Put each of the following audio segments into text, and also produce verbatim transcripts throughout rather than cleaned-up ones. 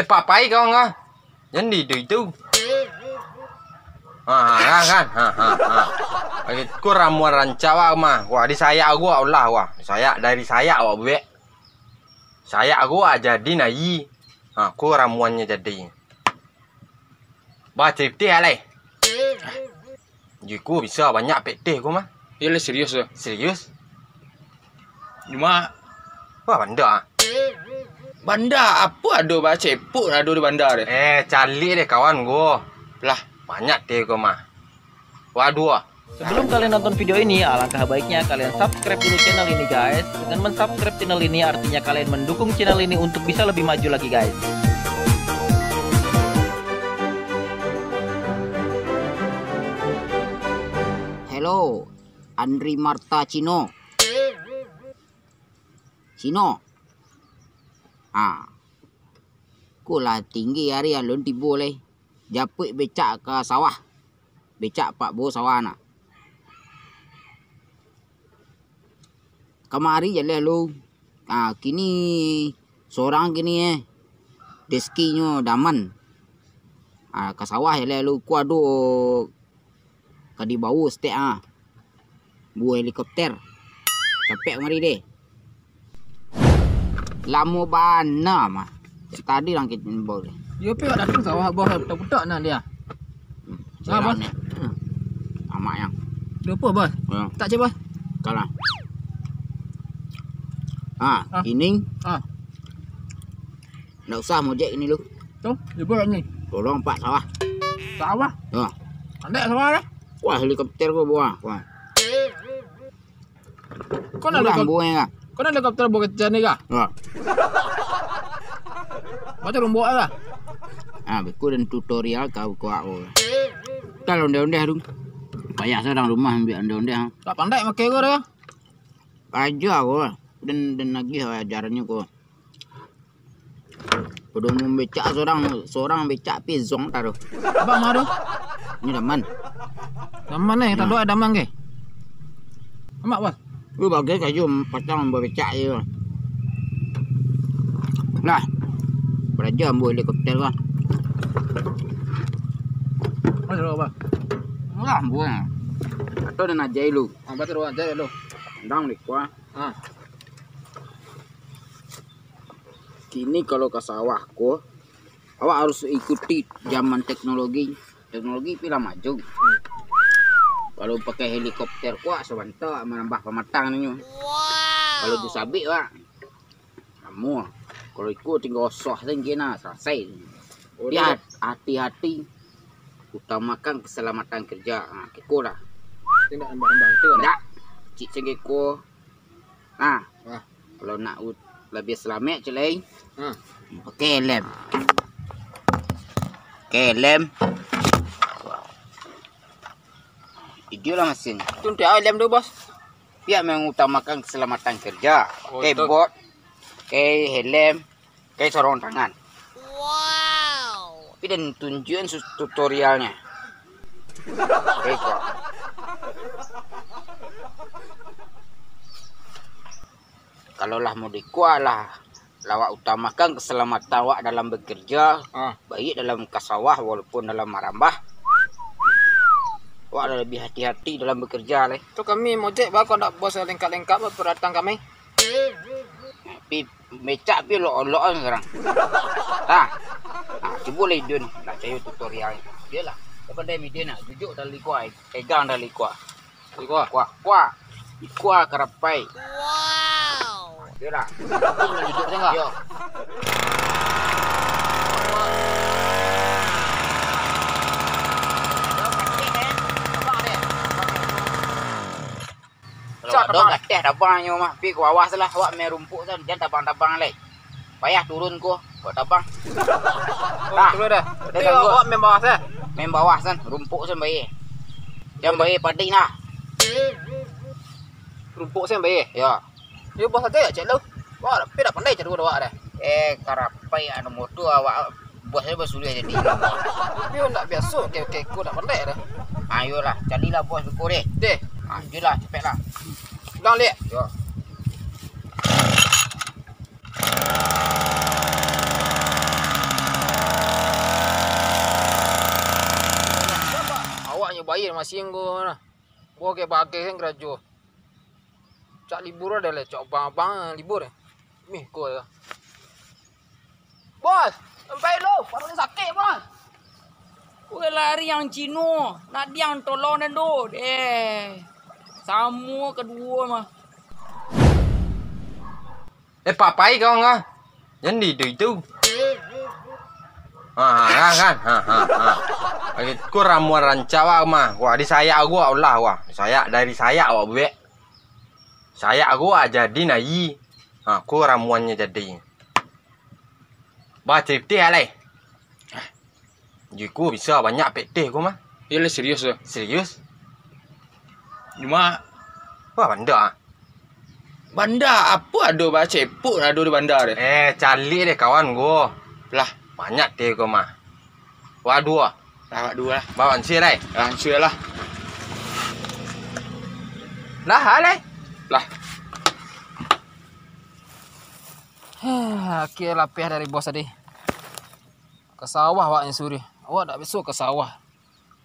Papai kau ngah. Jan di itu, itu. Ha, ha, kan, kan. Ha, ha, ha. Ko ramuan rancak wak mah. Wah, disayak gua, Allah, wah. Disayak, dari sayak wak buek. Sayak gua jadi nayi. Ha, ko ramuannyo jadi. Bah, cerita alai. Jiko bisa banyak pekteh ko mah. Iyolah, serius tu. Serius? Cuma Wah, banda. Banda apo ado ba cepuk ado di banda deh. Eh, caliak deh kawan ko. Lah, banyak teh ko mah. Waduh. Sebelum kalian nonton video ini, alangkah baiknya kalian subscribe dulu channel ini, guys. Dengan mensubscribe channel ini, artinya kalian mendukung channel ini untuk bisa lebih maju lagi, guys. Hello, Andri Marta Cino. Cino. Ha. Ko lah tinggi ari alun tibo lai. Japuik becak ka sawah. Becak pak bo sawah nak. Kamari jaleh lu. Ha, kini sorang kini eh. Rezekinyo daman. Ha, ka sawah jaleh lu. Ko ado ka dibawo saketek ah. Buah helikopter. Capek mari deh. Lamo bana mah. Cak tadi lah kito imbau deh. Yo, pi awak datang sawah, Bos, putak-putak nah dia. Hmm, Nah, Bos. Ni. Hmm. Amak yang. Dia apa, Bos? Ya. Tak cek, Bos. Kalah. Ah, Ah. Ini. Ah. Ndak usah mojek ini lu. Tu, libur ni. Tolong pak sawah. Sawah? Ya. Andek sawah dah. Wah, helikopter gua buah. Wah. Kau nak Udah helikop-, buah ya. Kau nak helikopter buah kecil ni kah? Ya. Macam rumbuk lah. Ah, beku dan tutorial kau kuak. Kalau ondeh-ondeh tu. Payah seorang rumah ambil ondeh-ondeh. Tak pandai makai gua dah. Aja gua. Dan, dan lagi ajarannya gua. Kudu mambecak sorang, sorang becak pizong taruh. Abang ma tu? Ni Daman. Daman eh, tak Nah. doa Daman ke? Amak, Bos. Lu bagai kayu patang babecak je. Lah. Baraja ambo helikopter kan. Mana tu, Bos? Lah, ambo. Atau dah najai lu. Ah, baca doa aja lu. Endang di kuah. Ah. Kini kalau ka sawah ko, awak harus ikuti zaman teknologi. Teknologi pi lah maju. Kalau pakai helikopter ko, sabanta manambah pamatang nyo. Kalau tu sabik, wak, lamo. Kalau iko tinggal osoh sajo nah, salasai. Oh, Tapi dia hat-, hati-hati, utamakan keselamatan kerja. Ha, kiko lah. Dia nak nambah-nambah itu kan? Ndak. Cik sangko ko. Nah, Wah. kalau nak ut-, labiah salamaik, cek lai. Ha. Pakai helm. Pakai helm. Idio lah masin. Tu untuk helm tu, Bos. Pihak mengutamakan keselamatan kerja. Oh, Pakai betul. bot, pakai helm, pakai sorong tangan. Wow. Tapi dan tunjukin su-, tutorialnya. Oke, kok. Kalau lah mau dikuah lah, lah awak utamakan keselamatan awak dalam bekerja, Ah. baik dalam ka sawah walaupun dalam marambah. Awak lah lebih hati-hati dalam bekerja lai. Tu kami mojek ba kok ndak bos lengkap-lengkap peralatan kami. Tapi becak pi olok-olok kan sekarang. Nah. Nah, cubo lah Idun nak cari tutorial. Iyolah. Kau pandai Midin nak jujuk tali kuah, pegang tali kuah. Kuah. Kuah, kuah. Kuah karapai. Wow. Iyolah. Itu boleh jujuk saya enggak? Yo. Kalau Cak, awak dong tabang. Gateh tabangnyo mah, pi ka bawah tu lah, awak main rumpuk tu, jan tabang-tabang lai. Payah turun ko, kok tabang. Oh, Nah, turun dah. Dah Tapi ganggu. Awak main bawah tu? Main bawah san, rumpuk san bae. Jan bae pading lah. Rumpuk san bae? Ya. Yo, bawah saja ya, cek lu. Wah, tapi dah pandai cari awak dah. Eh, karapai anu motor awak Bos saya basuliah jadi. Tapi ndak biaso, kek-kek ko ndak pandai dah. Ayolah, calilah bos beko deh. Deh. Ha, iyolah, cepeklah. Pulang, Lek. Yo. Pai masiang ko nah. Bo ke bagai kan karajo. Cak libur ado lai, cak abang-abang libur. Mih ko lah. Bos, sampai lo, paruik sakik, Bos. Weh, lari yang Cino, nak diang tolong dan do. Eh, samo kaduo mah. Eh, papai kau ngah. Jan di itu, itu. Ha, ha, kan, kan. Ha, ha, ha. Ko ramuan rancak wak mah. Wah, disayak awak lah, wah. Sayak dari sayak awak buek. Sayak awak jadi nayi. Ha, ko ramuannyo jadi. Bah, cerita alai. Jiko bisa banyak pek teh ko mah. Iyolah, serius tu. Serius? Cuma, wah, banda ah. Banda apo ado, ba cepuk ado di banda tu. Eh, caliak deh kawan ko. Lah, banyak teh ko mah. Wah, duo. Lah, wak duo lah. Bawa ansua lai. Lah, ansua lah. Lah, alai. Lah. Heh, akhia lapeh dari bos tadi. Ka sawah awak nyusuri. Awak dak biaso ka sawah.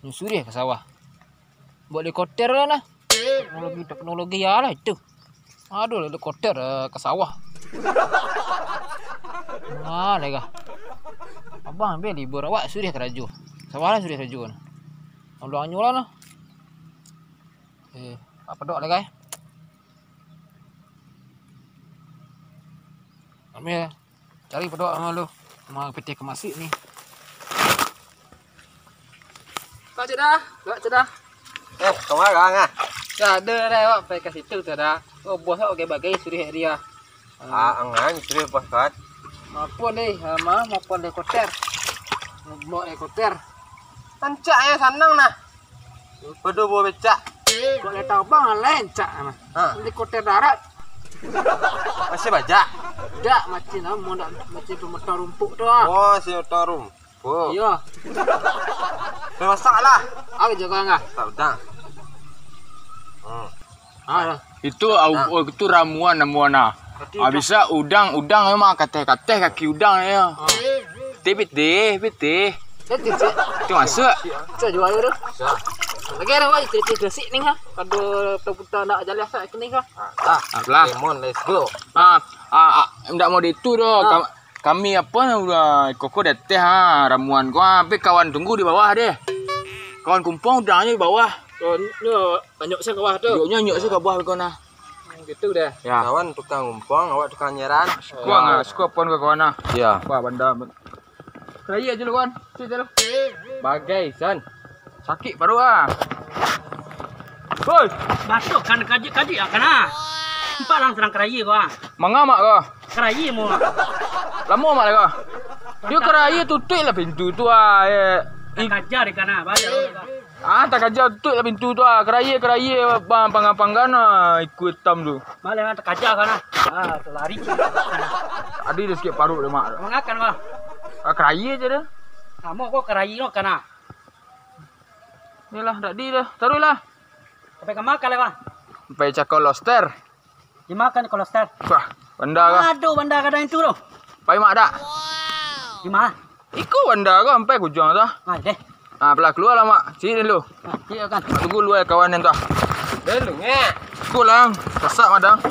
Nyusuri ka sawah. Buek helikopter lah nah. Teknologi, teknologi ya lah itu. Aduh, helikopter, eh, ka sawah. Nah, lega. Abang ambil libur awak suri karajo. Sawah lah suri karajo nah. Ulangnyo lah nah. Eh, apa dok lega eh? Ambil. Cari padok sama lu. Sama pitih ka masjid ni. Pak Cedah, Pak Cedah. Eh, kama ka, Ngah? Dak ado doh, awak pai ka situ tu dah. Oh, bos awak bagai-bagai suruah dia. Ah, angan suruah bos kan. Maupun deh, sama maupun helikopter. Bawa helikopter. Rancak yo, sanang nah. Pado bawa becak. Kok lai tabang, lancak mah. Ha. Helikopter darat. Masih bajak? Dak, macin ah, mau dak macin pemotor rumpuk tu ah. Oh, si motor rumpuk. Iyo. Dah masak lah. Apo jago angah? Tak udang. Hmm. Ah, dah. Itu au-, Nah. oh, itu ramuan, ramuan nah. Tapi Ah, bisa udang, udang memang kateh-kateh kaki udang yo. Ah. Pitih, pitih, pitih. Itu masuk. Cak jual tu. Lagi ada awak cerita klasik ni ha. Kalau putar-putar nak jalan sak ni ha. Ah, Apalah. Lemon, let's go. Ah, ah, ah, ndak mau di itu doh. Ah. Kam-, kami apa udah koko deteh ha, ramuan ko ha, tapi kawan tunggu di bawah deh. Kawan kumpung udahnyo di bawah. Oh, nyo, anyok sa ka bawah tu. Nyok, nyok sa ka bawah ko nah. Hmm, gitu deh. Ya. Kawan tukang kumpung, awak tukang nyeran. Suko ah, suko pon ka kawan ah. Ya. Wah, banda. Karaia aja lu, kawan. Cik aja lu. Bagai, San. Sakik paruik ah. Hoi. Batuk kan, kajik-kajik ah, kan ah. Nampak lah, sadang karaia ko ah. Manga mak ko? Karaia mo. Lamo mak lai ko? Yo karaia, tutuik lah pintu tu ah. Eh. Takaja dek kan ah, baliak. Ah, takaja tutuik lah pintu tu ah. Karaia, karaia, bang, panggan-panggan ah, ikua itam tu. Baliak lah, takaja kan ah. Ah, talari. Tadi dah sakik paruik dah, mak. Mangakan ko? Ah, karaia aja dah. Samo ko karaia no kan ah. Yolah, dak di dah. Taruih lah. Sampai ka makan lah, Bang. Sampai cako lobster. Dimakan ko lobster. Wah, banda kah? Aduh, banda kadang itu tu. Pai mak dak? Di ma? Iko banda kah sampai ka ujuang tu. Ah, deh. Ah, pelah kalua lah, Mak. Sini dulu. Ah, iyo kan. Mak tunggu luar kawan nan tu. Dulu, ngek. Ko lah, sasak madang.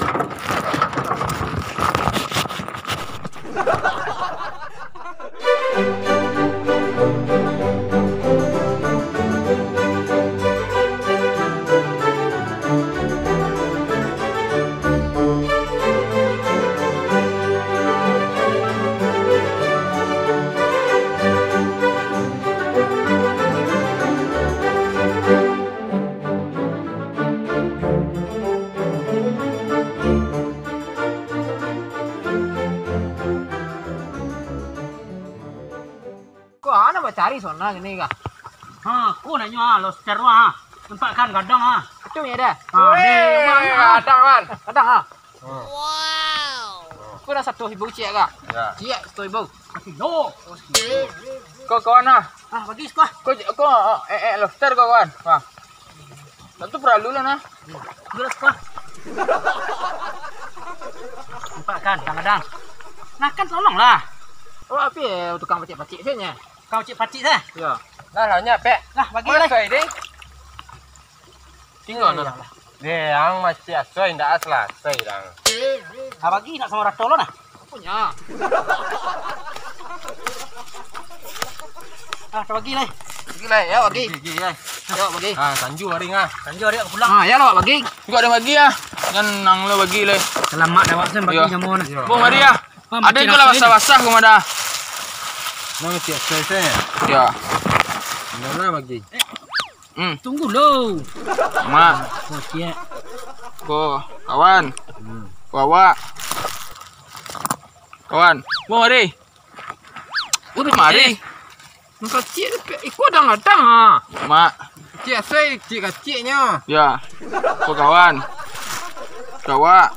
Ko ana bacari sona kini kah? Ha, ko nanyo ah, lobster tu ah. Nampak kan gadang ah. Itu ya dah. Ha, weh, deh, mana ah? Gadang kan? Gadang ah. Hmm. Ko dah satu ribu ciek kah? Ya. Ciek satu ribu. Kilo. Ko kawan ah. Ah, bagus ko. Ko ko eh, eh lobster ko kawan. Wah. Tantu paralu lah nah. Terus, Pak. Nampak kan, kadang-kadang. Nah, kan tolonglah. Oh, api eh, tukang pacik-pacik saja. Tukang pacik-pacik saja? Ya. Nah, lah, nyak, Pek. Lah, bagi lah. Masai deh. Tingga nah. Deh, ang masih aso indak salasai dang. Ah, bagi nak samo rato lo nah. Punyo. Ah, ka bagi lai. Bagi lai, yo bagi. Bagi, bagi, lai. Yo bagi. Ah, sanju hari ngah. Sanju hari aku pulang. Ah, yo lah bagi. Juga ada bagi ah. Jan ang lo bagi lai. Salamat dah awak sen bagi namo nah. Bo mari ah. Ado juo lah basah-basah ko mah dah. Nah, masih aso sen. Yo. Indak lah bagi. Hmm. Tunggu lo. Mak. Oh, ciek. Ko, kawan. Hmm. Ko awak. Kawan. Bo mari. Udah mari. Nan kacik tu, iko gadang-gadang ha. Mak. Kacik asai, kacik-kaciknyo. Yo. Ko kawan. Ko awak.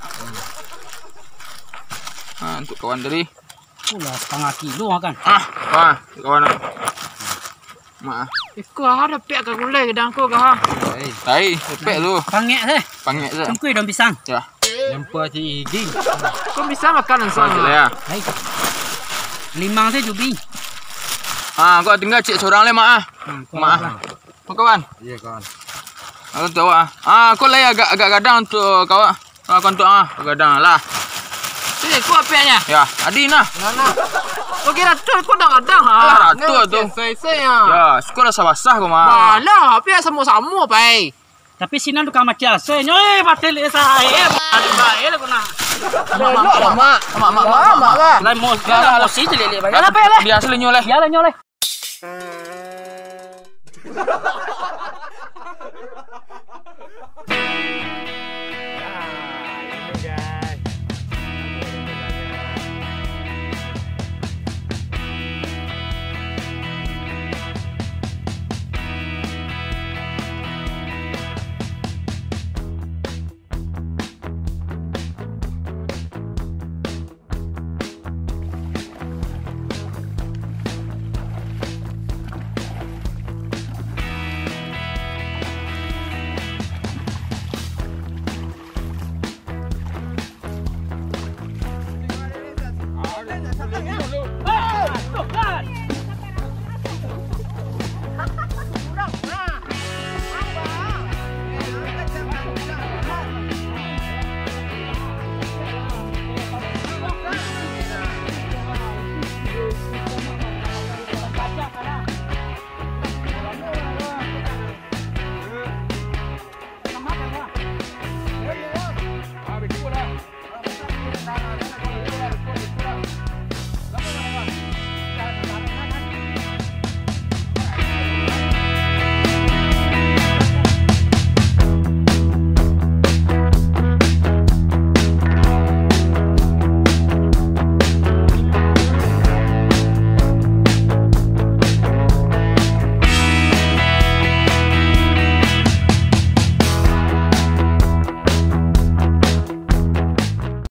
Ha, untuak kawan tadi. Ulah satangah kilo kan. Ah, wah, kawan. Mak. Iko ha, dapek ka gulai gadang ko ka ha. Tai, dapek tu. Pangek se. Pangek se. Tungkui daun pisang. Yo. Nyampua cik Iging. Ko bisa makan langsung. Makan se yo. Hai. Limang se jubi. Ha, ko tingga cik surang lai, Mak ah. Hmm, Mak ah. Ko kawan. Iyo, kawan. Aku tu awak ah. Ah, ko lai agak, agak gadang untuak awak. Ah, ko untuak ah, gadang lah. Sini, ko apiaknyo. Yo, adi nah. Nah, nah. Ko kiro tu, ko gadang-gadang ha. Alah, rato tu. Yo, siko lah basah-basah ko mah. Balah, apiak samo-samo pai. Tapi sinan tu ka mati aso nyo, eh, batel eh, sae, eh, batel bae lah ko nah. Mak, mak, mak, mak, mak, mak, mak, mak. Lah, mo-, lah, lah, lah, mosi je lele, lah, lah, lah. Biaso lah nyo leh. Yo lah nyo leh.